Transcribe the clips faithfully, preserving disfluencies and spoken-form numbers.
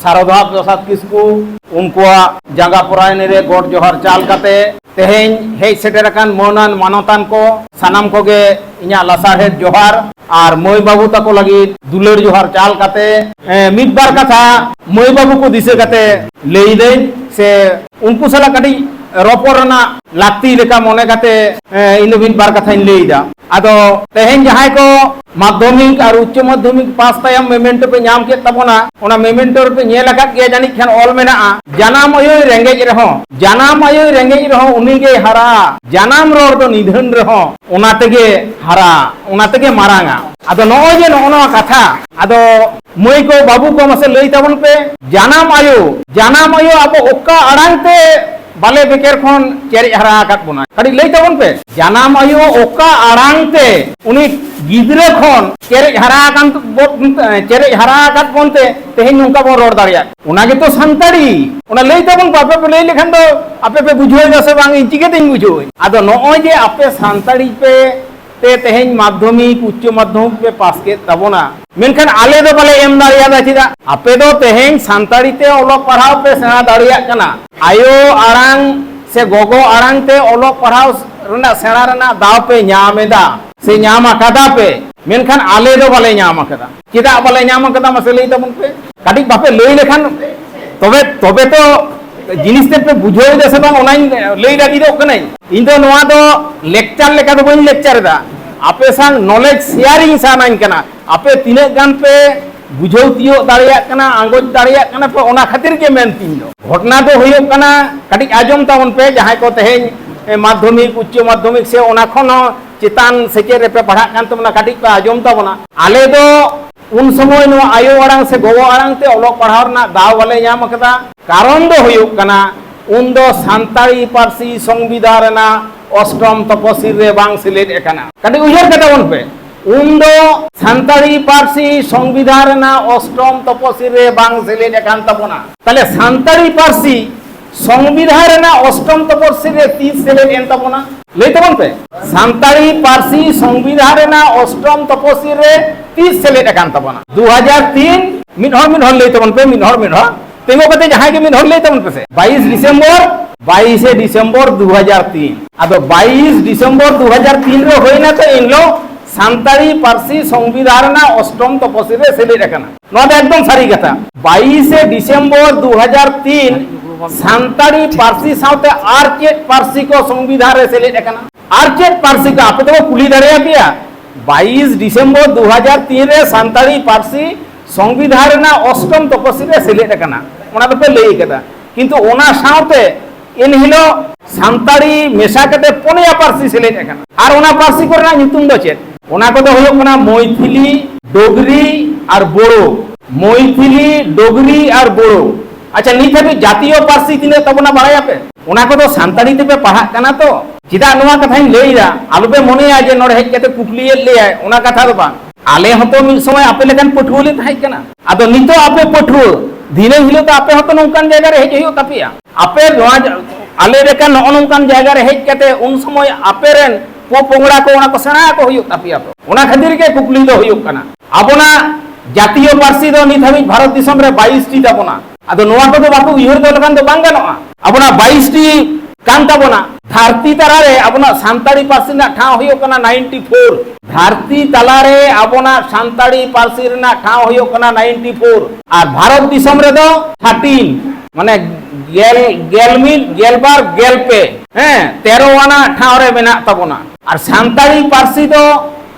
ᱥᱟᱨᱚᱫᱟ ᱯᱨᱚᱥᱟᱫᱽ ᱠᱤᱥᱠᱩ, ᱩᱱᱠᱩᱣᱟᱜ ᱡᱟᱸᱜᱟ ᱯᱚᱨᱟᱭᱱᱤ ᱨᱮ ᱜᱚᱰ ᱡᱚᱦᱟᱨ ᱪᱟᱞ ᱠᱟᱛᱮ ᱛᱮᱦᱮᱧ ᱦᱮᱡ ᱥᱮᱴᱮᱨ ᱟᱠᱟᱱ ᱢᱟᱹᱱᱟᱱ ᱢᱟᱱᱚᱛᱟᱱ ᱠᱚ ᱥᱟᱱᱟᱢ ᱠᱚᱜᱮ ᱤᱧᱟᱹᱜ ᱞᱟᱥᱟᱲᱦᱮᱫ ᱡᱚᱦᱟᱨ ᱟᱨ ᱢᱟᱹᱭ ᱵᱟᱹᱵᱩ ᱛᱟᱠᱚ ᱞᱟᱹᱜᱤᱫ ᱫᱩᱞᱟᱹᱲ ᱡᱚᱦᱟᱨ ᱪᱟᱞ ᱠᱟᱛᱮ, ᱮ, ᱢᱤᱫ ᱵᱟᱨ ᱠᱟᱛᱷᱟ ᱢᱟᱹᱭ ᱵᱟᱹᱵᱩ ᱠᱚ ᱫᱤᱥᱟᱹ ᱠᱟᱛᱮ ᱞᱟᱹᱭ ᱫᱟᱹᱧ, ᱥᱮ ᱩᱱᱠᱩ ᱥᱟᱞᱟᱜ ᱠᱟᱹᱴᱤᱡ ᱨᱚᱯᱚᱲ ᱨᱮᱱᱟᱜ ᱞᱟᱹᱠᱛᱤ ᱞᱮᱠᱟ ᱢᱚᱱᱮ ᱠᱟᱛᱮ, ᱮ, ᱤᱧ ᱫᱚ ᱢᱤᱫ ᱵᱟᱨ ᱠᱟᱛᱷᱟᱧ ᱞᱟᱹᱭ ᱮᱫᱟ᱾ ᱟᱫᱚ ᱛᱮᱦᱮᱧ ᱡᱟᱦᱟᱸᱭ ᱠᱚ ᱢᱟᱫᱽᱫᱷᱚᱢᱤᱠ ᱟᱨ ᱩᱪᱪᱚ ᱢᱟᱫᱽᱫᱷᱚᱢᱤᱠ ᱯᱟᱥ ᱛᱟᱭᱚᱢ ᱢᱮᱢᱮᱱᱴᱳ ᱯᱮ ᱧᱟᱢ ᱠᱮᱫ ᱛᱟᱵᱚᱱᱟ, ᱚᱱᱟ ᱢᱮᱢᱮᱱᱴᱳ ᱨᱮᱯᱮ ᱧᱮᱞ ᱟᱠᱟᱫ ᱜᱮᱭᱟ ᱡᱟᱹᱱᱤᱡ ᱠᱷᱟᱱ ᱚᱞ ᱢᱮᱱᱟᱜᱼᱟ, "ᱡᱟᱱᱟᱢ ᱟᱭᱳᱭ ᱨᱮᱸᱜᱮᱡ ᱨᱮᱦᱚᱸ, ᱡᱟᱱᱟᱢ ᱟᱭᱳᱭ ᱨᱮᱸᱜᱮᱡ ᱨᱮᱦᱚᱸ ᱩᱱᱤ ᱜᱮᱭ ᱦᱟᱨᱟᱜᱼᱟ, ᱡᱟᱱᱟᱢ ᱨᱚᱲ ᱫᱚ ᱱᱤᱫᱷᱟᱹᱱ ᱨᱮᱦᱚᱸ ᱚᱱᱟ ᱛᱮᱜᱮ ᱦᱟᱨᱟᱜᱼᱟ, ᱚᱱᱟ ᱛᱮᱜᱮ ᱢᱟᱨᱟᱝᱟ᱾" ᱟᱫᱚ ᱱᱚᱜᱼᱚᱭ ᱡᱮ ᱱᱚᱜᱼᱚ ᱱᱚᱣᱟ ᱠᱟᱛᱷᱟ, ᱟᱫᱚ ᱢᱟᱹᱭ ᱠᱚ ᱵᱟᱹᱵᱩ ᱠᱚ ᱢᱟᱥᱮ ᱞᱟᱹᱭ ᱛᱟᱵᱚᱱ ᱯᱮ, ᱡᱟᱱᱟᱢ ᱟᱭᱳ, ᱡᱟᱱᱟᱢ ᱟᱭᱳ ᱟᱵᱚ ᱚᱠᱟ ᱟᱲᱟᱝ ᱛᱮ ᱵᱟᱞᱮ ᱵᱮᱠᱮᱨ ᱠᱷᱚᱱ ᱪᱮᱨᱮᱡ ᱦᱟᱨᱟ ᱟᱠᱟᱫ ᱵᱚᱱᱟ? ᱠᱟᱹᱴᱤᱡ ᱞᱟᱹᱭ ᱛᱟᱵᱚᱱ ᱯᱮ, ᱡᱟᱱᱟᱢ ᱟᱭᱳ ᱚᱠᱟ ᱟᱲᱟᱝ ᱛᱮ ᱩᱱᱤ ᱜᱤᱫᱽᱨᱟᱹ ᱠᱷᱚᱱ ᱪᱮᱨᱮᱡ ᱦᱟᱨᱟ ᱟᱠᱟᱱ ᱵᱚ-, ᱪᱮᱨᱮᱡ ᱦᱟᱨᱟ ᱟᱠᱟᱫ ᱵᱚᱱ ᱛᱮ ᱛᱮᱦᱮᱧ ᱱᱚᱝᱠᱟ ᱵᱚᱱ ᱨᱚᱲ ᱫᱟᱲᱮᱭᱟᱜ? ᱚᱱᱟ ᱜᱮᱛᱚ ᱥᱟᱱᱛᱟᱲᱤ᱾ ᱚᱱᱟ ᱞᱟᱹᱭ ᱛᱟᱵᱚᱱ ᱯᱮ, ᱟᱯᱮ ᱯᱮ ᱞᱟᱹᱭ ᱞᱮᱠᱷᱟᱱ ᱫᱚ ᱟᱯᱮ ᱯᱮ ᱵᱩᱡᱷᱟᱹᱣ ᱮᱫᱟ ᱥᱮ ᱵᱟᱝ, ᱤᱧ ᱪᱤᱠᱟᱹᱛᱤᱧ ᱵᱩᱡᱷᱟᱹᱣᱟᱹᱧ? ᱟᱫᱚ ᱱᱚᱜᱼᱚᱭ ᱡᱮ ᱟᱯᱮ ᱥᱟᱱᱛᱟᱲᱤ ᱯᱮ ᱛᱮ ᱛᱮᱦᱮᱧ ᱢᱟᱫᱽᱫᱷᱚᱢᱤᱠ, ᱩᱪᱪᱚ ᱢᱟᱫᱽᱫᱷᱚᱢᱤᱠ ᱯᱮ ᱯᱟᱥ ᱠᱮᱫ ᱛᱟᱵᱚᱱᱟ, ᱢᱮᱱᱠᱷᱟᱱ ᱟᱞᱮ ᱫᱚ ᱵᱟᱞᱮ ᱮᱢ ᱫᱟᱲᱮᱭᱟᱫᱟ᱾ ᱪᱮᱫᱟᱜ? ᱟᱯᱮ ᱫᱚ ᱛᱮᱦᱮᱧ ᱥᱟᱱᱛᱟᱲᱤ ᱛᱮ ᱚᱞᱚᱜ ᱯᱟᱲᱦᱟᱣ ᱯᱮ ᱥᱮᱬᱟ ᱫᱟᱲᱮᱭᱟᱜ ᱠᱟᱱᱟ, ᱟᱭᱳ ᱟᱲᱟᱝ ᱥᱮ ᱜᱚᱜᱚ ᱟᱲᱟᱝ ᱛᱮ ᱚᱞᱚᱜ ᱯᱟᱲᱦᱟᱣ ᱨᱮᱱᱟᱜ, ᱥᱮᱬᱟ ᱨᱮᱱᱟᱜ ᱫᱟᱣ ᱯᱮ ᱧᱟᱢ ᱮᱫᱟ ᱥᱮ ᱧᱟᱢ ᱟᱠᱟᱫᱟ ᱯᱮ, ᱢᱮᱱᱠᱷᱟᱱ ᱟᱞᱮ ᱫᱚ ᱵᱟᱞᱮ ᱧᱟᱢ ᱟᱠᱟᱫᱟ᱾ ᱪᱮᱫᱟᱜ ᱵᱟᱞᱮ ᱧᱟᱢ ᱟᱠᱟᱫᱟ, ᱢᱟᱥᱮ ᱞᱟᱹᱭ ᱛᱟᱵᱚᱱ ᱯᱮ᱾ ᱠᱟᱹᱴᱤᱡ ᱵᱟᱯᱮ ᱞᱟᱹᱭ ᱞᱮᱠᱷᱟᱱ ᱛᱚᱵᱮ, ᱛᱚᱵᱮ ᱛᱚ ᱡᱤᱱᱤᱥ ᱛᱮᱫ ᱯᱮ ᱵᱩᱡᱷᱟᱹᱣ ᱮᱫᱟ ᱥᱮ ᱵᱟᱝ, ᱚᱱᱟᱧ ᱞᱟᱹᱭ ᱞᱟᱹᱜᱤᱫᱚᱜ ᱠᱟᱹᱱᱟᱹᱧ᱾ ᱤᱧ ᱫᱚ ᱱᱚᱣᱟ ᱫᱚ ᱞᱮᱠᱪᱟᱨ ᱞᱮᱠᱟ ᱫᱚ ᱵᱟᱹᱧ ᱞᱮᱠᱪᱟᱨ ᱮᱫᱟ, ᱟᱯᱮ ᱥᱟᱶ ᱱᱚᱞᱮᱡᱽ ᱥᱮᱭᱟᱨᱤᱝ ᱥᱟᱱᱟᱧ ᱠᱟᱱᱟ᱾ ᱟᱯᱮ ᱛᱤᱱᱟᱹᱜ ᱜᱟᱱ ᱯᱮ ᱵᱩᱡᱷᱟᱹᱣ ᱛᱤᱭᱳᱜ ᱫᱟᱲᱮᱭᱟᱜ ᱠᱟᱱᱟ, ᱟᱸᱜᱚᱪ ᱫᱟᱲᱮᱭᱟᱜ ᱠᱟᱱᱟ ᱯᱮ, ᱚᱱᱟ ᱠᱷᱟᱹᱛᱤᱨ ᱜᱮ ᱢᱮᱱ ᱛᱤᱧ ᱫᱚ᱾ ᱜᱷᱚᱴᱱᱟ ᱫᱚ ᱦᱩᱭᱩᱜ ᱠᱟᱱᱟ, ᱠᱟᱹᱴᱤᱡ ᱟᱸᱡᱚᱢ ᱛᱟᱵᱚᱱ ᱯᱮ, ᱡᱟᱦᱟᱸᱭ ᱠᱚ ᱛᱮᱦᱮᱧ, ᱮ, ᱢᱟᱫᱽᱫᱷᱚᱢᱤᱠ, ᱩᱪᱪᱚ ᱢᱟᱫᱽᱫᱷᱚᱢᱤᱠ ᱥᱮ ᱚᱱᱟ ᱠᱷᱚᱱ ᱦᱚᱸ ᱪᱮᱛᱟᱱ ᱥᱮᱪᱮᱫ ᱨᱮᱯᱮ ᱯᱟᱲᱦᱟᱜ ᱠᱟᱱ ᱛᱟᱵᱚᱱᱟ, ᱠᱟᱹᱴᱤᱡ ᱯᱮ ᱟᱸᱡᱚᱢ ᱛᱟᱵᱚᱱᱟ᱾ ᱟᱞᱮ ᱫᱚ ᱩᱱ ᱥᱚᱢᱚᱭ ᱱᱚᱣᱟ ᱟᱭᱳ ᱟᱲᱟᱝ ᱥᱮ ᱜᱚᱜᱚ ᱟᱲᱟᱝ ᱛᱮ ᱚᱞᱚᱜ ᱯᱟᱲᱦᱟᱣ ᱨᱮᱱᱟᱜ ᱫᱟᱣ ᱵᱟᱞᱮ ᱧᱟᱢ ᱟᱠᱟᱫᱟ᱾ ᱠᱟᱨᱚᱱ ᱫᱚ ᱦᱩᱭᱩᱜ ᱠᱟᱱᱟ, ᱩᱱ ᱫᱚ ᱥᱟᱱᱛᱟᱲᱤ ᱯᱟᱹᱨᱥᱤ ᱥᱚᱝᱵᱤᱫᱷᱟᱱ ᱨᱮᱱᱟᱜ ᱚᱥᱴᱚᱢ ᱛᱚᱯᱚᱥᱤᱞ ᱨᱮ ᱵᱟᱝ ᱥᱮᱞᱮᱫ ᱟᱠᱟᱱᱟ᱾ ᱠᱟᱹᱴᱤᱡ ᱩᱭᱦᱟᱹᱨ ᱠᱟᱛᱟ ᱵᱚᱱ ᱯᱮ, ᱩᱱ ᱫᱚ ᱥᱟᱱᱛᱟᱲᱤ ᱯᱟᱹᱨᱥᱤ ᱥᱚᱝᱵᱤᱫᱷᱟᱱ ᱨᱮᱱᱟᱜ ᱚᱥᱴᱚᱢ ᱛᱚᱯᱚᱥᱤᱞ ᱨᱮ ᱵᱟᱝ ᱥᱮᱞᱮᱫ ᱟᱠᱟᱱ ᱛᱟᱵᱚᱱᱟ᱾ ᱛᱟᱦᱞᱮ ᱥᱟᱱᱛᱟᱲᱤ ᱯᱟᱹᱨᱥᱤ ᱥᱚᱝᱵᱤᱫᱷᱟᱱ ᱨᱮᱱᱟᱜ ᱚᱥᱴᱚᱢ ᱛᱚᱯᱚᱥᱤᱞ ᱨᱮ ᱛᱤᱥ ᱥᱮᱞᱮᱫ ᱮᱱ ᱛᱟᱵᱚᱱᱟ? ᱞᱟᱹᱭ ᱛᱟᱵᱚᱱ ᱯᱮ, ᱥᱟᱱᱛᱟᱲᱤ ᱯᱟᱹᱨᱥᱤ ᱥᱚᱝᱵᱤᱫᱷᱟᱱ ᱨᱮᱱᱟᱜ ᱚᱥᱴᱚᱢ ᱛᱚᱯᱚᱥᱤᱞ ᱨᱮ ᱛᱤᱥ ᱥᱮᱞᱮᱫ ᱟᱠᱟᱱ ᱛᱟᱵᱚᱱᱟ? ᱫᱩ ᱦᱟᱡᱟᱨ ᱛᱤᱱ ᱢᱤᱫ ᱦᱚᱲ ᱢᱤᱫ ᱦᱚᱲ ᱞᱟᱹᱭ ᱛᱟᱵᱚᱱ ᱯᱮ, ᱢᱤᱫ ᱦᱚᱲ ᱢᱤᱫ ᱦᱚᱲ᱾ ᱛᱤᱸᱜᱩ ᱠᱟᱛᱮ ᱡᱟᱦᱟᱸᱭ ᱜᱮ ᱢᱤᱫ ᱦᱚᱲ ᱞᱟᱹᱭ ᱛᱟᱵᱚᱱ ᱯᱮᱥᱮ᱾ ᱵᱟᱭᱤᱥ ᱰᱤᱥᱮᱢᱵᱚᱨ, ᱵᱟᱭᱤᱥᱮ ᱰᱤᱥᱮᱢᱵᱚᱨ ᱫᱩ ᱦᱟᱡᱟᱨ ᱛᱤᱱ᱾ ᱟᱫᱚ ᱵᱟᱭᱤᱥ ᱰᱤᱥᱮᱢᱵᱚᱨ ᱫᱩ ᱦᱟᱡᱟᱨ ᱛᱤᱱ ᱨᱮ ᱦᱩᱭᱱᱟ ᱛᱚ, ᱮᱱᱦᱤᱞᱳᱜ ᱥᱟᱱᱛᱟᱲᱤ ᱯᱟᱹᱨᱥᱤ ᱥᱚᱝᱵᱤᱫᱷᱟᱱ ᱨᱮᱱᱟᱜ ᱚᱥᱴᱚᱢ ᱛᱚᱯᱚᱥᱤᱞ ᱨᱮ ᱥᱮᱞᱮᱫ ᱟᱠᱟᱱᱟ᱾ ᱱᱚᱣᱟ ᱫᱚ ᱮᱠᱫᱚᱢ ᱥᱟᱹᱨᱤ ᱠᱟᱛᱷᱟ᱾ ᱵᱟᱭᱤᱥᱮ ᱰᱤᱥᱮᱢᱵᱚᱨ ᱫᱩ ᱦᱟᱡᱟᱨ ᱛᱤᱱ ᱥᱟᱱᱛᱟᱲᱤ ᱯᱟᱹᱨᱥᱤ ᱥᱟᱶᱛᱮ ᱟᱨ ᱪᱮᱫ ᱯᱟᱹᱨᱥᱤ ᱠᱚ ᱥᱚᱝᱵᱤᱫᱷᱟᱱ ᱨᱮ ᱥᱮᱞᱮᱫ ᱟᱠᱟᱱᱟ? ᱟᱨ ᱪᱮᱫ ᱯᱟᱹᱨᱥᱤ ᱠᱚ? ᱟᱯᱮ ᱫᱚᱠᱚ ᱠᱩᱞᱤ ᱫᱟᱲᱮᱭᱟᱯᱮᱭᱟ᱾ ᱵᱟᱭᱤᱥ ᱰᱤᱥᱮᱢᱵᱚᱨ ᱫᱩ ᱦᱟᱡᱟᱨ ᱛᱤᱱ ᱨᱮ ᱥᱟᱱᱛᱟᱲᱤ ᱯᱟᱹᱨᱥᱤ ᱥᱚᱝᱵᱤᱫᱷᱟᱱ ᱨᱮᱱᱟᱜ ᱚᱥᱴᱚᱢ ᱛᱚᱯᱚᱥᱤᱞ ᱨᱮ ᱥᱮᱞᱮᱫ ᱟᱠᱟᱱᱟ, ᱚᱱᱟ ᱫᱚᱯᱮ ᱞᱟᱹᱭ ᱠᱟᱫᱟ, ᱠᱤᱱᱛᱩ ᱚᱱᱟ ᱥᱟᱶᱛᱮ ᱮᱱᱦᱤᱞᱳᱜ ᱥᱟᱱᱛᱟᱲᱤ ᱢᱮᱥᱟ ᱠᱟᱛᱮ ᱯᱩᱱᱭᱟ ᱯᱟᱹᱨᱥᱤ ᱥᱮᱞᱮᱫ ᱟᱠᱟᱱᱟ᱾ ᱟᱨ ᱚᱱᱟ ᱯᱟᱹᱨᱥᱤ ᱠᱚᱨᱮᱱᱟᱜ ᱧᱩᱛᱩᱢ ᱫᱚ ᱪᱮᱫ? ᱚᱱᱟ ᱠᱚᱫᱚ ᱦᱩᱭᱩᱜ ᱠᱟᱱᱟ ᱢᱚᱭᱛᱷᱤᱞᱤ, ᱰᱳᱜᱽᱨᱤ ᱟᱨ ᱵᱳᱲᱳ᱾ ᱢᱚᱭᱛᱷᱤᱞᱤ, ᱰᱳᱜᱽᱨᱤ ᱟᱨ ᱵᱳᱲᱳ᱾ ᱟᱪᱪᱷᱟ, ᱱᱤᱛ ᱦᱟᱹᱵᱤᱡ ᱡᱟᱛᱤᱭᱚ ᱯᱟᱹᱨᱥᱤ ᱛᱤᱱᱟᱹᱜ ᱛᱟᱵᱚᱱᱟ ᱵᱟᱲᱟᱭᱟᱯᱮ? ᱚᱱᱟ ᱠᱚᱫᱚ ᱥᱟᱱᱛᱟᱲᱤ ᱛᱮᱯᱮ ᱯᱟᱲᱦᱟᱜ ᱠᱟᱱᱟ ᱛᱚ? ᱪᱮᱫᱟᱜ ᱱᱚᱣᱟ ᱠᱟᱛᱷᱟᱧ ᱞᱟᱹᱭᱫᱟ? ᱟᱞᱚᱯᱮ ᱢᱚᱱᱮᱭᱟ ᱡᱮ ᱱᱚᱰᱮ ᱦᱮᱡ ᱠᱟᱛᱮ ᱠᱩᱠᱞᱤᱭᱮᱫ ᱞᱮᱭᱟᱭ, ᱚᱱᱟ ᱠᱟᱛᱷᱟ ᱫᱚ ᱵᱟᱝ᱾ ᱟᱞᱮ ᱦᱚᱸᱛᱚ ᱢᱤᱫ ᱥᱚᱢᱚᱭ ᱟᱯᱮ ᱞᱮᱠᱟᱱ ᱯᱟᱹᱴᱷᱩᱣᱟᱹ ᱞᱮ ᱛᱟᱦᱮᱸ ᱠᱟᱱᱟ᱾ ᱟᱫᱚ ᱱᱤᱛᱚᱜ ᱟᱯᱮ ᱯᱟᱹᱴᱷᱩᱣᱟᱹ, ᱫᱷᱤᱱᱟᱹᱝ ᱦᱤᱞᱳᱜ ᱫᱚ ᱟᱯᱮ ᱦᱚᱸᱛᱚ ᱱᱚᱝᱠᱟᱱ ᱡᱟᱭᱜᱟ ᱨᱮ ᱦᱮᱡ ᱦᱩᱭᱩᱜ ᱛᱟᱯᱮᱭᱟ᱾ ᱟᱯᱮ ᱱᱚᱣᱟ ᱡᱟ-, ᱟᱞᱮ ᱞᱮᱠᱟ ᱱᱚᱜᱼᱚ ᱱᱚᱝᱠᱟᱱ ᱡᱟᱭᱜᱟ ᱨᱮ ᱦᱮᱡ ᱠᱟᱛᱮ ᱩᱱ ᱥᱚᱢᱚᱭ ᱟᱯᱮ ᱨᱮᱱ ᱯᱚ ᱯᱚᱝᱲᱟ ᱠᱚ ᱚᱱᱟ ᱠᱚ ᱥᱮᱬᱟ ᱟᱠᱚ ᱦᱩᱭᱩᱜ ᱛᱟᱯᱮᱭᱟ ᱛᱚ᱾ ᱚᱱᱟ ᱠᱷᱟᱹᱛᱤᱨ ᱜᱮ ᱠᱩᱠᱞᱤ ᱫᱚ ᱦᱩᱭᱩᱜ ᱠᱟᱱᱟ᱾ ᱟᱵᱚᱱᱟᱜ ᱡᱟᱛᱤᱭᱚ ᱯᱟᱹᱨᱥᱤ ᱫᱚ ᱱᱤᱛ ᱦᱟᱹᱵᱤᱡ ᱵᱷᱟᱨᱚᱛ ᱫᱤᱥᱚᱢ ᱨᱮ ᱵᱟᱭᱤᱥ ᱴᱤ ᱛᱟᱵᱚᱱᱟ᱾ ᱟᱫᱚ ᱱᱚᱣᱟ ᱠᱚᱫᱚ ᱵᱟᱠᱚ ᱩᱭᱦᱟᱹᱨ ᱫᱚᱦᱚ ᱞᱮᱠᱷᱟᱱ ᱫᱚ ᱵᱟᱝ ᱜᱟᱱᱚᱜᱼᱟ᱾ ᱟᱵᱚᱱᱟᱜ ᱵᱟᱭᱤᱥ ᱴᱤ ᱠᱟᱱ ᱛᱟᱵᱚᱱᱟ᱾ ᱫᱷᱟᱹᱨᱛᱤ ᱛᱟᱞᱟᱨᱮ ᱟᱵᱚᱱᱟᱜ ᱥᱟᱱᱛᱟᱲᱤ ᱯᱟᱹᱨᱥᱤ ᱨᱮᱱᱟᱜ ᱴᱷᱟᱶ ᱦᱩᱭᱩᱜ ᱠᱟᱱᱟ ᱱᱟᱭᱤᱱᱴᱤ ᱯᱷᱳᱨ᱾ ᱫᱷᱟᱹᱨᱛᱤ ᱛᱟᱞᱟᱨᱮ ᱟᱵᱚᱱᱟᱜ ᱥᱟᱱᱛᱟᱲᱤ ᱯᱟᱹᱨᱥᱤ ᱨᱮᱱᱟᱜ ᱴᱷᱟᱶ ᱦᱩᱭᱩᱜ ᱠᱟᱱᱟ ᱱᱟᱭᱤᱱᱴᱤ ᱯᱷᱳᱨ᱾ ᱟᱨ ᱵᱷᱟᱨᱚᱛ ᱫᱤᱥᱚᱢ ᱨᱮᱫᱚ ᱛᱷᱟᱨᱴᱤᱱ, ᱢᱟᱱᱮ ᱜᱮᱞ, ᱜᱮᱞ ᱢᱤᱫ, ᱜᱮᱞ ᱵᱟᱨ, ᱜᱮᱞ ᱯᱮ, ᱦᱮᱸ, ᱛᱮᱨᱚ ᱟᱱᱟᱜ ᱴᱷᱟᱶ ᱨᱮ ᱢᱮᱱᱟᱜ ᱛᱟᱵᱚᱱᱟ᱾ ᱟᱨ ᱥᱟᱱᱛᱟᱲᱤ ᱯᱟᱹᱨᱥᱤ ᱫᱚ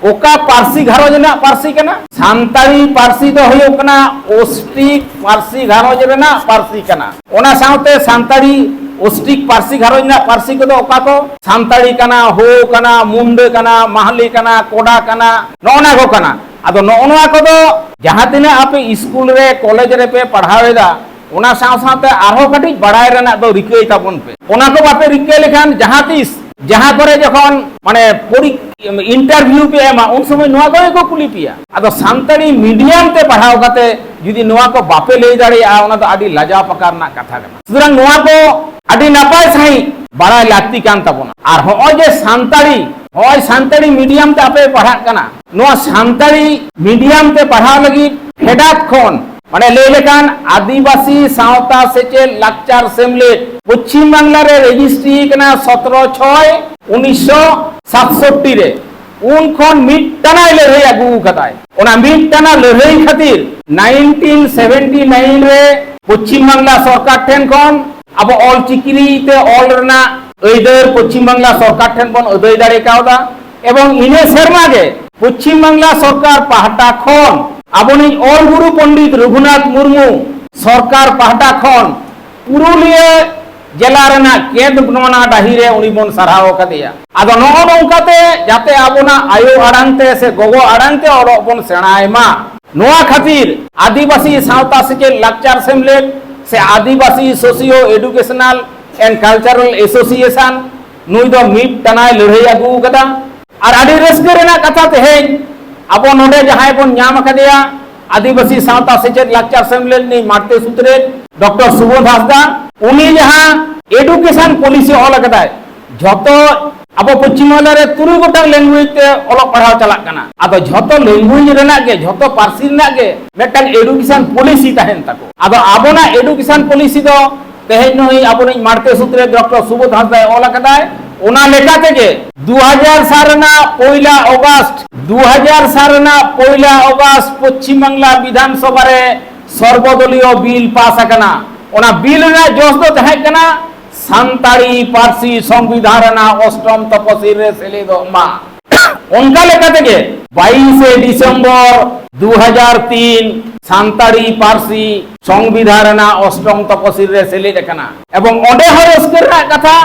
ᱚᱠᱟ ᱯᱟᱹᱨᱥᱤ ᱜᱷᱟᱨᱚᱸᱡᱽ ᱨᱮᱱᱟᱜ ᱯᱟᱹᱨᱥᱤ ᱠᱟᱱᱟ? ᱥᱟᱱᱛᱟᱲᱤ ᱯᱟᱹᱨᱥᱤ ᱫᱚ ᱦᱩᱭᱩᱜ ᱠᱟᱱᱟ ᱚᱥᱴᱨᱤᱠ ᱯᱟᱹᱨᱥᱤ ᱜᱷᱟᱨᱚᱸᱡᱽ ᱨᱮᱱᱟᱜ ᱯᱟᱹᱨᱥᱤ ᱠᱟᱱᱟ᱾ ᱚᱱᱟ ᱥᱟᱶᱛᱮ ᱥᱟᱱᱛᱟᱲᱤ ᱚᱥᱴᱨᱤᱠ ᱯᱟᱹᱨᱥᱤ ᱜᱷᱟᱨᱚᱸᱡᱽ ᱨᱮᱱᱟᱜ ᱯᱟᱹᱨᱥᱤ ᱠᱚᱫᱚ ᱚᱠᱟ ᱠᱚ? ᱥᱟᱱᱛᱟᱲᱤ ᱠᱟᱱᱟ, ᱦᱳ ᱠᱟᱱᱟ, ᱢᱩᱱᱰᱟᱹ ᱠᱟᱱᱟ, ᱢᱟᱦᱞᱤ ᱠᱟᱱᱟ, ᱠᱚᱰᱟ ᱠᱟᱱᱟ, ᱱᱚᱜᱼᱚ ᱱᱟ ᱠᱚ ᱠᱟᱱᱟ᱾ ᱟᱫᱚ ᱱᱚᱜᱼᱚ ᱱᱚᱣᱟ ᱠᱚᱫᱚ ᱡᱟᱦᱟᱸ ᱛᱤᱱᱟᱹᱜ ᱟᱯᱮ ᱤᱥᱠᱩᱞ ᱨᱮ, ᱠᱚᱞᱮᱡᱽ ᱨᱮᱯᱮ ᱯᱟᱲᱦᱟᱣ ᱮᱫᱟ, ᱚᱱᱟ ᱥᱟᱶ ᱥᱟᱶᱛᱮ ᱟᱨᱦᱚᱸ ᱠᱟᱹᱴᱤᱡ ᱵᱟᱲᱟᱭ ᱨᱮᱱᱟᱜ ᱫᱚ ᱨᱤᱠᱟᱹᱭ ᱛᱟᱵᱚᱱ ᱯᱮ᱾ ᱚᱱᱟ ᱠᱚ ᱵᱟᱯᱮ ᱨᱤᱠᱟᱹ ᱞᱮᱠᱷᱟᱱ ᱡᱟᱦᱟᱸ ᱛᱤᱥ ᱡᱟᱦᱟᱸ ᱠᱚᱨᱮ ᱡᱚᱠᱷᱚᱱ ᱢᱟᱱᱮ ᱯᱚᱨᱤ-, interview ᱯᱮ ᱮᱢᱟ, ᱩᱱ ᱥᱚᱢᱚᱭ ᱱᱚᱣᱟ ᱠᱚᱜᱮ ᱠᱚ ᱠᱩᱞᱤ ᱯᱮᱭᱟ᱾ ᱟᱫᱚ ᱥᱟᱱᱛᱟᱲᱤ medium ᱛᱮ ᱯᱟᱲᱦᱟᱣ ᱠᱟᱛᱮ ᱡᱩᱫᱤ ᱱᱚᱣᱟ ᱠᱚ ᱵᱟᱯᱮ ᱞᱟᱹᱭ ᱫᱟᱲᱮᱭᱟᱜᱼᱟ, ᱚᱱᱟ ᱫᱚ ᱟᱹᱰᱤ ᱞᱟᱡᱟᱣ ᱯᱟᱠᱟ ᱨᱮᱱᱟᱜ ᱠᱟᱛᱷᱟ ᱠᱟᱱᱟ᱾ ᱥᱩᱛᱚᱨᱟᱝ ᱱᱚᱣᱟ ᱠᱚ ᱟᱹᱰᱤ ᱱᱟᱯᱟᱭ ᱥᱟᱺᱦᱤᱡ ᱵᱟᱲᱟᱭ ᱞᱟᱹᱠᱛᱤ ᱠᱟᱱ ᱛᱟᱵᱚᱱᱟ᱾ ᱟᱨ ᱦᱚᱸᱜᱼᱚᱭ ᱡᱮ ᱥᱟᱱᱛᱟᱲᱤ, ᱦᱚᱸᱜᱼᱚᱭ ᱥᱟᱱᱛᱟᱲᱤ medium ᱛᱮ ᱟᱯᱮ ᱯᱟᱲᱦᱟᱜ ᱠᱟᱱᱟ, ᱱᱚᱣᱟ ᱥᱟᱱᱛᱟᱲᱤ medium ᱛᱮ ᱯᱟᱲᱦᱟᱣ ᱞᱟᱹᱜᱤᱫ ᱯᱷᱮᱰᱟᱛ ᱠᱷᱚᱱ ᱢᱟᱱᱮ ᱞᱟᱹᱭ ᱞᱮᱠᱷᱟᱱ ᱟᱹᱫᱤᱵᱟᱹᱥᱤ ᱥᱟᱶᱛᱟ ᱥᱮᱪᱮᱫ ᱞᱟᱠᱪᱟᱨ ᱥᱮᱢᱞᱮᱫ ᱯᱚᱪᱷᱤᱢ ᱵᱟᱝᱞᱟ ᱨᱮ ᱨᱮᱡᱤᱥᱴᱨᱤ ᱠᱟᱱᱟ ᱥᱚᱛᱨᱚ ᱪᱷᱚᱭ ᱩᱱᱤᱥᱥᱚ ᱥᱟᱛᱥᱚᱴᱴᱤ ᱨᱮ᱾ ᱩᱱ ᱠᱷᱚᱱ ᱢᱤᱫ ᱴᱟᱱᱟᱭ ᱞᱟᱹᱲᱦᱟᱹᱭ ᱟᱹᱜᱩ ᱟᱠᱟᱫᱟᱭ᱾ ᱚᱱᱟ ᱢᱤᱫ ᱴᱟᱱᱟ ᱞᱟᱹᱲᱦᱟᱹᱭ ᱠᱷᱟᱹᱛᱤᱨ ᱱᱟᱭᱤᱱᱴᱤᱱ ᱥᱮᱵᱷᱮᱱᱴᱤ ᱱᱟᱭᱤᱱ ᱨᱮ ᱯᱚᱪᱷᱤᱢ ᱵᱟᱝᱞᱟ ᱥᱚᱨᱠᱟᱨ ᱴᱷᱮᱱ ᱠᱷᱚᱱ ᱟᱵᱚ ᱚᱞ ᱪᱤᱠᱤ ᱛᱮ ᱚᱞ ᱨᱮᱱᱟᱜ ᱟᱹᱭᱫᱟᱹᱨ ᱯᱚᱪᱷᱤᱢ ᱵᱟᱝᱞᱟ ᱥᱚᱨᱠᱟᱨ ᱴᱷᱮᱱ ᱵᱚᱱ ᱟᱹᱫᱟᱹᱭ ᱫᱟᱲᱮ ᱠᱟᱣᱫᱟ᱾ ᱮᱵᱚᱝ ᱤᱱᱟᱹ ᱥᱮᱨᱢᱟ ᱜᱮ ᱯᱚᱪᱷᱤᱢ ᱵᱟᱝᱞᱟ ᱥᱚᱨᱠᱟᱨ ᱯᱟᱦᱴᱟ ᱠᱷᱚᱱ ᱟᱵᱚᱱᱤᱡ ᱚᱞ ᱜᱩᱨᱩ ᱯᱚᱱᱰᱤᱛ ᱨᱚᱜᱷᱩᱱᱟᱛᱷ ᱢᱩᱨᱢᱩ ᱥᱚᱨᱠᱟᱨ ᱯᱟᱦᱴᱟ ᱠᱷᱚᱱ ᱯᱩᱨᱩᱞᱤᱭᱟᱹ ᱡᱮᱞᱟ ᱨᱮᱱᱟᱜ ᱠᱮᱸᱫᱽ ᱱᱚᱣᱟ ᱰᱟᱹᱦᱤ ᱨᱮ ᱩᱱᱤ ᱵᱚᱱ ᱥᱟᱨᱦᱟᱣ ᱟᱠᱟᱫᱮᱭᱟ᱾ ᱟᱫᱚ ᱱᱚᱜᱼᱚ ᱱᱚᱝᱠᱟᱛᱮ ᱡᱟᱛᱮ ᱟᱵᱚᱱᱟᱜ ᱟᱭᱳ ᱟᱲᱟᱝ ᱛᱮ ᱥᱮ ᱜᱚᱜᱚ ᱟᱲᱟᱝ ᱛᱮ ᱚᱞᱚᱜ ᱵᱚᱱ ᱥᱮᱬᱟᱭ ᱢᱟ, ᱱᱚᱣᱟ ᱠᱷᱟᱹᱛᱤᱨ ᱟᱹᱫᱤᱵᱟᱹᱥᱤ ᱥᱟᱶᱛᱟ ᱥᱮᱪᱮᱫ ᱞᱟᱠᱪᱟᱨ ᱥᱮᱢᱞᱮᱫ ᱥᱮ Adivasi socio educational and cultural association ᱱᱩᱭ ᱫᱚ ᱢᱤᱫ ᱴᱟᱱᱟᱭ ᱞᱟᱹᱲᱦᱟᱹᱭ ᱟᱹᱜᱩ ᱟᱠᱟᱫᱟ᱾ ᱟᱨ ᱟᱹᱰᱤ ᱨᱟᱹᱥᱠᱟᱹ ᱨᱮᱱᱟᱜ ᱠᱟᱛᱷᱟ, ᱛᱮᱦᱮᱧ ᱟᱵᱚ ᱱᱚᱰᱮ ᱡᱟᱦᱟᱸᱭ ᱵᱚᱱ ᱧᱟᱢ ᱟᱠᱟᱫᱮᱭᱟ ᱟᱹᱫᱤᱵᱟᱹᱥᱤ ᱥᱟᱶᱛᱟ ᱥᱮᱪᱮᱫ ᱞᱟᱠᱪᱟᱨ ᱥᱮᱢᱞᱮᱫ ᱨᱤᱱᱤᱡ ᱢᱟᱬᱛᱮ ᱥᱩᱛᱨᱮᱛ ᱰᱚᱠᱴᱚᱨ ᱥᱩᱵᱳᱫᱷ ᱦᱟᱸᱥᱫᱟ, ᱩᱱᱤ ᱡᱟᱦᱟᱸ ᱮᱰᱩᱠᱮᱥᱚᱱ ᱯᱚᱞᱤᱥᱤ ᱚᱞ ᱟᱠᱟᱫᱟᱭ, ᱡᱷᱚᱛᱚ ᱟᱵᱚ ᱯᱚᱪᱷᱤᱢ ᱵᱟᱝᱞᱟ ᱨᱮ ᱛᱩᱨᱩᱭ ᱜᱚᱴᱟᱝ ᱞᱮᱝᱜᱩᱭᱮᱡᱽ ᱛᱮ ᱚᱞᱚᱜ ᱯᱟᱲᱦᱟᱣ ᱪᱟᱞᱟᱜ ᱠᱟᱱᱟ᱾ ᱟᱫᱚ ᱡᱷᱚᱛᱚ ᱞᱮᱝᱜᱩᱭᱮᱡᱽ ᱨᱮᱱᱟᱜ ᱜᱮ, ᱡᱷᱚᱛᱚ ᱯᱟᱹᱨᱥᱤ ᱨᱮᱱᱟᱜ ᱜᱮ ᱢᱤᱫᱴᱟᱝ ᱮᱰᱩᱠᱮᱥᱚᱱ ᱯᱚᱞᱤᱥᱤ ᱛᱟᱦᱮᱱ ᱛᱟᱠᱚ᱾ ᱟᱫᱚ ᱟᱵᱚᱱᱟᱜ ᱮᱰᱩᱠᱮᱥᱚᱱ ᱯᱚᱞᱤᱥᱤ ᱫᱚ ᱛᱮᱦᱮᱧ ᱱᱩᱭ ᱟᱵᱚᱨᱮᱱ ᱢᱟᱬᱛᱮ ᱥᱩᱛᱨᱮᱛ ᱰᱚᱠᱴᱚᱨ ᱥᱩᱵᱳᱫᱷ ᱦᱟᱸᱥᱫᱟᱭ ᱚᱞ ᱟᱠᱟᱫᱟᱭ᱾ ᱚᱱᱟ ᱞᱮᱠᱟ ᱛᱮᱜᱮ ᱫᱩ ᱦᱟᱡᱟᱨ ᱥᱟᱞ ᱨᱮᱱᱟᱜ ᱯᱚᱭᱞᱟ ᱚᱜᱟᱥᱴ, ᱫᱩ ᱦᱟᱡᱟᱨ ᱥᱟᱞ ᱨᱮᱱᱟᱜ ᱯᱚᱭᱞᱟ ᱚᱜᱟᱥᱴ ᱯᱚᱪᱷᱤᱢ ᱵᱟᱝᱞᱟ ᱵᱤᱫᱷᱟᱱ ᱥᱚᱵᱷᱟ ᱨᱮ ᱥᱚᱨᱵᱚᱫᱚᱞᱤᱭᱚ ᱵᱤᱞ ᱯᱟᱥ ᱟᱠᱟᱱᱟ᱾ ᱚᱱᱟ ᱵᱤᱞ ᱨᱮᱱᱟᱜ ᱡᱚᱥ ᱫᱚ ᱛᱟᱦᱮᱸ ᱠᱟᱱᱟ ᱥᱟᱱᱛᱟᱲᱤ ᱯᱟᱹᱨᱥᱤ ᱥᱚᱝᱵᱤᱫᱷᱟᱱ ᱨᱮᱱᱟᱜ ᱚᱥᱴᱚᱢ ᱛᱚᱯᱚᱥᱤᱞ ᱨᱮ ᱥᱮᱞᱮᱫᱚᱜ ᱢᱟ᱾ ᱚᱱᱠᱟ ᱞᱮᱠᱟ ᱛᱮᱜᱮ ᱵᱟᱭᱤᱥᱮ ᱰᱤᱥᱮᱢᱵᱚᱨ ᱫᱩ ᱦᱟᱡᱟᱨ ᱛᱤᱱ ᱥᱟᱱᱛᱟᱲᱤ ᱯᱟᱹᱨᱥᱤ ᱥᱚᱝᱵᱤᱫᱷᱟᱱ ᱨᱮᱱᱟᱜ ᱚᱥᱴᱚᱢ ᱛᱚᱯᱚᱥᱤᱞ ᱨᱮ ᱥᱮᱞᱮᱫ ᱟᱠᱟᱱᱟ᱾ ᱮᱵᱚᱝ ᱚᱸᱰᱮ ᱦᱚᱸ ᱨᱟᱹᱥᱠᱟᱹ ᱨᱮᱱᱟᱜ ᱠᱟᱛᱷᱟ,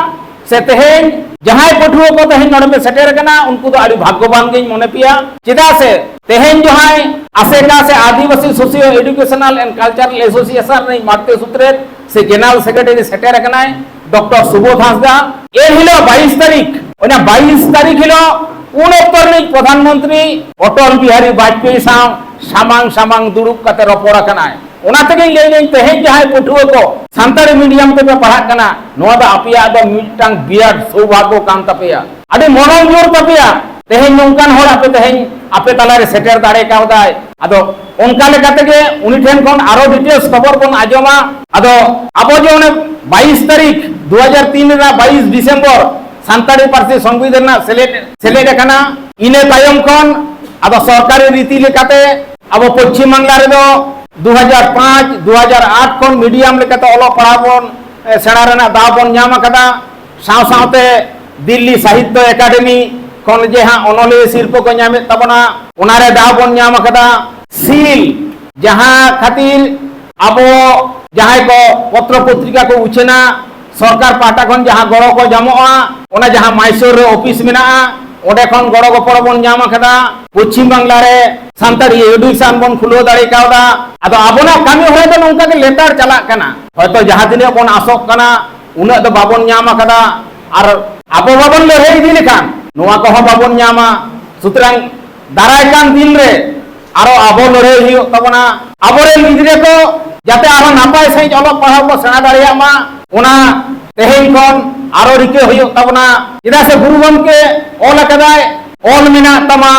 ᱥᱮ ᱛᱮᱦᱮᱧ ᱡᱟᱦᱟᱸᱭ ᱯᱟᱹᱴᱷᱩᱣᱟᱹ ᱠᱚ ᱛᱮᱦᱮᱧ ᱱᱚᱰᱮ ᱯᱮ ᱥᱮᱴᱮᱨ ᱟᱠᱟᱱᱟ, ᱩᱱᱠᱩ ᱫᱚ ᱟᱹᱰᱤ ᱵᱷᱟᱜᱽᱜᱚᱵᱟᱱ ᱜᱤᱧ ᱢᱚᱱᱮ ᱯᱮᱭᱟ᱾ ᱪᱮᱫᱟᱜ ᱥᱮ ᱛᱮᱦᱮᱧ ᱡᱟᱦᱟᱸᱭ ᱟᱥᱮᱠᱟ ᱥᱮ Adivasi socio educational and cultural association ᱨᱤᱱᱤᱡ ᱢᱟᱬᱛᱮ ᱥᱩᱛᱨᱮᱛ ᱥᱮ ᱡᱮᱱᱟᱨᱟᱞ ᱥᱮᱠᱨᱮᱴᱟᱨᱤ ᱥᱮᱴᱮᱨ ᱟᱠᱟᱱᱟᱭ ᱰᱚᱠᱴᱚᱨ ᱥᱩᱵᱳᱫᱷ ᱦᱟᱸᱥᱫᱟ᱾ ᱮᱱ ᱦᱤᱞᱳᱜ ᱵᱟᱭᱤᱥ ᱛᱟᱹᱨᱤᱠᱷ, ᱚᱱᱟ ᱵᱟᱭᱤᱥ ᱛᱟᱹᱨᱤᱠᱷ ᱦᱤᱞᱳᱜ ᱩᱱ ᱚᱠᱛᱚ ᱨᱤᱱᱤᱡ ᱯᱨᱚᱫᱷᱟᱱ ᱢᱚᱱᱛᱨᱤ ᱚᱴᱚᱞ ᱵᱤᱦᱟᱨᱤ ᱵᱟᱡᱽᱯᱮᱭᱤ ᱥᱟᱶ ᱥᱟᱢᱟᱝ ᱥᱟᱢᱟᱝ ᱫᱩᱲᱩᱵ ᱠᱟᱛᱮ ᱨᱚᱯᱚᱲ ᱟᱠᱟᱱᱟᱭ᱾ ᱚᱱᱟ ᱛᱮᱜᱮᱧ ᱞᱟᱹᱭ ᱫᱟᱹᱧ, ᱛᱮᱦᱮᱧ ᱡᱟᱦᱟᱸᱭ ᱯᱟᱹᱴᱷᱩᱣᱟᱹ ᱠᱚ ᱥᱟᱱᱛᱟᱲᱤ ᱢᱤᱰᱤᱭᱟᱢ ᱛᱮᱯᱮ ᱯᱟᱲᱦᱟᱜ ᱠᱟᱱᱟ, ᱱᱚᱣᱟ ᱫᱚ ᱟᱯᱮᱭᱟᱜ ᱫᱚ ᱢᱤᱫᱴᱟᱝ ᱵᱤᱨᱟᱴ ᱥᱳᱵᱷᱟᱜᱜᱚ ᱠᱟᱱ ᱛᱟᱯᱮᱭᱟ, ᱟᱹᱰᱤ ᱢᱚᱱᱚᱝ ᱡᱳᱨ ᱛᱟᱯᱮᱭᱟ᱾ ᱛᱮᱦᱮᱧ ᱱᱚᱝᱠᱟᱱ ᱦᱚᱲ ᱟᱯᱮ ᱛᱮᱦᱮᱧ ᱟᱯᱮ ᱛᱟᱞᱟᱨᱮ ᱥᱮᱴᱮᱨ ᱫᱟᱲᱮ ᱠᱟᱣᱫᱟᱭ᱾ ᱟᱫᱚ ᱚᱱᱠᱟ ᱞᱮᱠᱟ ᱛᱮᱜᱮ ᱩᱱᱤ ᱴᱷᱮᱱ ᱠᱷᱚᱱ ᱟᱨᱚ ᱰᱤᱴᱮᱞᱥ ᱠᱷᱚᱵᱚᱨ ᱵᱚᱱ ᱟᱸᱡᱚᱢᱟ᱾ ᱟᱫᱚ ᱟᱵᱚ ᱡᱮ ᱚᱱᱮ ᱵᱟᱭᱤᱥ ᱛᱟᱹᱨᱤᱠᱷ ᱫᱩ ᱦᱟᱡᱟᱨ ᱛᱤᱱ ᱨᱮᱱᱟᱜ ᱵᱟᱭᱤᱥ ᱰᱤᱥᱮᱢᱵᱚᱨ ᱥᱟᱱᱛᱟᱲᱤ ᱯᱟᱹᱨᱥᱤ ᱥᱚᱝᱵᱤᱫᱷᱟᱱ ᱨᱮᱱᱟᱜ ᱥᱮᱞᱮᱫ, ᱥᱮᱞᱮᱫ ᱟᱠᱟᱱᱟ, ᱤᱱᱟᱹ ᱛᱟᱭᱚᱢ ᱠᱷᱚᱱ ᱟᱫᱚ ᱥᱚᱨᱠᱟᱨᱤ ᱨᱤᱛᱤ ᱞᱮᱠᱟᱛᱮ ᱟᱵᱚ ᱯᱚᱪᱷᱤᱢ ᱵᱟᱝᱞᱟ ᱨᱮᱫᱚ ᱫᱩ ᱦᱟᱡᱟᱨ ᱯᱟᱸᱪ, ᱫᱩ ᱦᱟᱡᱟᱨ ᱟᱴ ᱠᱷᱚᱱ ᱢᱤᱰᱤᱭᱟᱢ ᱞᱮᱠᱟᱛᱮ ᱚᱞᱚᱜ ᱯᱟᱲᱦᱟᱣ ᱵᱚᱱ, ᱮ, ᱥᱮᱬᱟ ᱨᱮᱱᱟᱜ ᱫᱟᱣ ᱵᱚᱱ ᱧᱟᱢ ᱟᱠᱟᱫᱟ᱾ ᱥᱟᱶ ᱥᱟᱶᱛᱮ ᱫᱤᱞᱞᱤ ᱥᱟᱦᱤᱛᱛᱚ ᱮᱠᱟᱰᱮᱢᱤ ᱠᱷᱚᱱ ᱡᱮ ᱦᱟᱸᱜ ᱚᱱᱚᱞᱤᱭᱟᱹ ᱥᱤᱨᱯᱟᱹ ᱠᱚ ᱧᱟᱢᱮᱫ ᱛᱟᱵᱚᱱᱟ, ᱚᱱᱟᱨᱮ ᱫᱟᱣ ᱵᱚᱱ ᱧᱟᱢ ᱟᱠᱟᱫᱟ᱾ ᱥᱤᱞ, ᱡᱟᱦᱟᱸ ᱠᱷᱟᱹᱛᱤᱨ ᱟᱵᱚ ᱡᱟᱦᱟᱸᱭ ᱠᱚ ᱯᱚᱛᱨᱚ ᱯᱚᱛᱨᱤᱠᱟ ᱠᱚ ᱩᱪᱷᱟᱹᱱᱟ, ᱥᱚᱨᱠᱟᱨ ᱯᱟᱦᱴᱟ ᱠᱷᱚᱱ ᱡᱟᱦᱟᱸ ᱜᱚᱲᱚ ᱠᱚ ᱧᱟᱢᱚᱜᱼᱟ, ᱚᱱᱟ ᱡᱟᱦᱟᱸ ᱢᱟᱭᱥᱳᱨ ᱨᱮ ᱚᱯᱷᱤᱥ ᱢᱮᱱᱟᱜᱼᱟ, ᱚᱸᱰᱮ ᱠᱷᱚᱱ ᱜᱚᱲᱚ ᱜᱚᱯᱚᱲᱚ ᱵᱚᱱ ᱧᱟᱢ ᱟᱠᱟᱫᱟ᱾ ᱯᱚᱪᱷᱤᱢ ᱵᱟᱝᱞᱟ ᱨᱮ ᱥᱟᱱᱛᱟᱲᱤ ᱮᱰᱩᱠᱮᱥᱚᱱ ᱵᱚᱱ ᱠᱷᱩᱞᱟᱹᱣ ᱫᱟᱲᱮ ᱠᱟᱣᱫᱟ᱾ ᱟᱫᱚ ᱟᱵᱚᱱᱟᱜ ᱠᱟᱹᱢᱤ ᱦᱚᱨᱟ ᱫᱚ ᱱᱚᱝᱠᱟ ᱜᱮ ᱞᱮᱛᱟᱲ ᱪᱟᱞᱟᱜ ᱠᱟᱱᱟ᱾ ᱦᱚᱭᱛᱚ ᱡᱟᱦᱟᱸ ᱛᱤᱱᱟᱹᱜ ᱵᱚᱱ ᱟᱥᱚᱜ ᱠᱟᱱᱟ, ᱩᱱᱟᱹᱜ ᱫᱚ ᱵᱟᱵᱚᱱ ᱧᱟᱢ ᱟᱠᱟᱫᱟ᱾ ᱟᱨ ᱟᱵᱚ ᱵᱟᱵᱚᱱ ᱞᱟᱹᱲᱦᱟᱹᱭ ᱤᱫᱤ ᱞᱮᱠᱷᱟᱱ ᱱᱚᱣᱟ ᱠᱚᱦᱚᱸ ᱵᱟᱵᱚᱱ ᱧᱟᱢᱟ᱾ ᱥᱩᱛᱚᱨᱟᱝ ᱫᱟᱨᱟᱭ ᱠᱟᱱ ᱫᱤᱱ ᱨᱮ ᱟᱨᱚ ᱟᱵᱚ ᱞᱟᱹᱲᱦᱟᱹᱭ ᱦᱩᱭᱩᱜ ᱛᱟᱵᱚᱱᱟ᱾ ᱟᱵᱚᱨᱮᱱ ᱜᱤᱫᱽᱨᱟᱹ ᱠᱚ ᱡᱟᱛᱮ ᱟᱨᱦᱚᱸ ᱱᱟᱯᱟᱭ ᱥᱟᱺᱦᱤᱡ ᱚᱞᱚᱜ ᱯᱟᱲᱦᱟᱣ ᱠᱚ ᱥᱮᱬᱟ ᱫᱟᱲᱮᱭᱟᱜ ᱢᱟ, ᱚᱱᱟ ᱛᱮᱦᱮᱧ ᱠᱷᱚᱱ ᱟᱨᱚ ᱨᱤᱠᱟᱹ ᱦᱩᱭᱩᱜ ᱛᱟᱵᱚᱱᱟ᱾ ᱪᱮᱫᱟᱜ ᱥᱮ ᱜᱩᱨᱩ ᱜᱚᱢᱠᱮ ᱚᱞ ᱟᱠᱟᱫᱟᱭ, "ᱚᱞ ᱢᱮᱱᱟᱜ ᱛᱟᱢᱟ,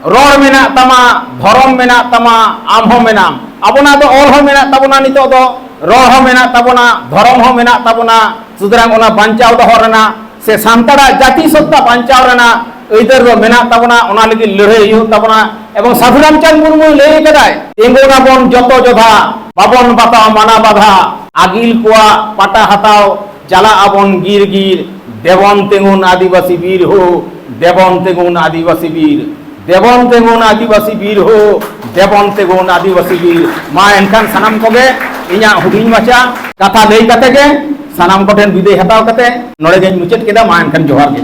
ᱨᱚᱲ ᱢᱮᱱᱟᱜ ᱛᱟᱢᱟ, ᱫᱷᱚᱨᱚᱢ ᱢᱮᱱᱟᱜ ᱛᱟᱢᱟ, ᱟᱢ ᱦᱚᱸ ᱢᱮᱱᱟᱢ᱾" ᱟᱵᱚᱱᱟᱜ ᱫᱚ ᱚᱞ ᱦᱚᱸ ᱢᱮᱱᱟᱜ ᱛᱟᱵᱚᱱᱟ, ᱱᱤᱛᱚᱜ ᱫᱚ ᱨᱚᱲ ᱦᱚᱸ ᱢᱮᱱᱟᱜ ᱛᱟᱵᱚᱱᱟ, ᱫᱷᱚᱨᱚᱢ ᱦᱚᱸ ᱢᱮᱱᱟᱜ ᱛᱟᱵᱚᱱᱟ᱾ ᱥᱩᱛᱚᱨᱟᱝ ᱚᱱᱟ ᱵᱟᱧᱪᱟᱣ ᱫᱚᱦᱚ ᱨᱮᱱᱟᱜ ᱥᱮ ᱥᱟᱱᱛᱟᱲᱟᱜ ᱡᱟᱹᱛᱤ ᱥᱚᱛᱛᱟ ᱵᱟᱧᱪᱟᱣ ᱨᱮᱱᱟᱜ ᱟᱹᱭᱫᱟᱹᱨ ᱫᱚ ᱢᱮᱱᱟᱜ ᱛᱟᱵᱚᱱᱟ, ᱚᱱᱟ ᱞᱟᱹᱜᱤᱫ ᱞᱟᱹᱲᱦᱟᱹᱭ ᱦᱩᱭᱩᱜ ᱛᱟᱵᱚᱱᱟ᱾ ᱮᱵᱚᱝ ᱥᱟᱹᱫᱷᱩ ᱨᱟᱢᱪᱟᱸᱫᱽ ᱢᱩᱨᱢᱩᱭ ᱞᱟᱹᱭ ᱠᱟᱫᱟᱭ, "ᱛᱤᱸᱜᱩᱱᱟᱵᱚᱱ ᱡᱚᱛᱚ ᱡᱚᱫᱷᱟ, ᱵᱟᱵᱚᱱ ᱵᱟᱛᱟᱣᱟ ᱢᱟᱱᱟ ᱵᱟᱫᱷᱟ, ᱟᱹᱜᱤᱞ ᱠᱚᱣᱟᱜ ᱯᱟᱴᱟ ᱦᱟᱛᱟᱣ ᱪᱟᱞᱟᱜ ᱟᱵᱚᱱ ᱜᱤᱨ ᱜᱤᱨ, ᱫᱮᱵᱚᱱ ᱛᱤᱸᱜᱩᱱ ᱟᱹᱫᱤᱵᱟᱹᱥᱤ ᱵᱤᱨ ᱦᱳ, ᱫᱮᱵᱚᱱ ᱛᱤᱸᱜᱩᱱ ᱟᱹᱫᱤᱵᱟᱹᱥᱤ ᱵᱤᱨ, ᱫᱮᱵᱚᱱ ᱛᱤᱸᱜᱩᱱ ᱟᱹᱫᱤᱵᱟᱹᱥᱤ ᱵᱤᱨ ᱦᱳ, ᱫᱮᱵᱚᱱ ᱛᱤᱸᱜᱩᱱ ᱟᱹᱫᱤᱵᱟᱹᱥᱤ ᱵᱤᱨ᱾" ᱢᱟ ᱮᱱᱠᱷᱟᱱ ᱥᱟᱱᱟᱢ ᱠᱚᱜᱮ ᱤᱧᱟᱹᱜ ᱦᱩᱰᱤᱧ ᱢᱟᱪᱷᱟ ᱠᱟᱛᱷᱟ ᱞᱟᱹᱭ ᱠᱟᱛᱮ ᱜᱮ ᱥᱟᱱᱟᱢ ᱠᱚᱴᱷᱮᱱ ᱵᱤᱫᱟᱹᱭ ᱦᱟᱛᱟᱣ ᱠᱟᱛᱮ ᱱᱚᱰᱮ ᱜᱮᱧ ᱢᱩᱪᱟᱹᱫ ᱠᱮᱫᱟ᱾ ᱢᱟ ᱮᱱᱠᱷᱟᱱ ᱡᱚᱦᱟᱨ ᱜᱮ᱾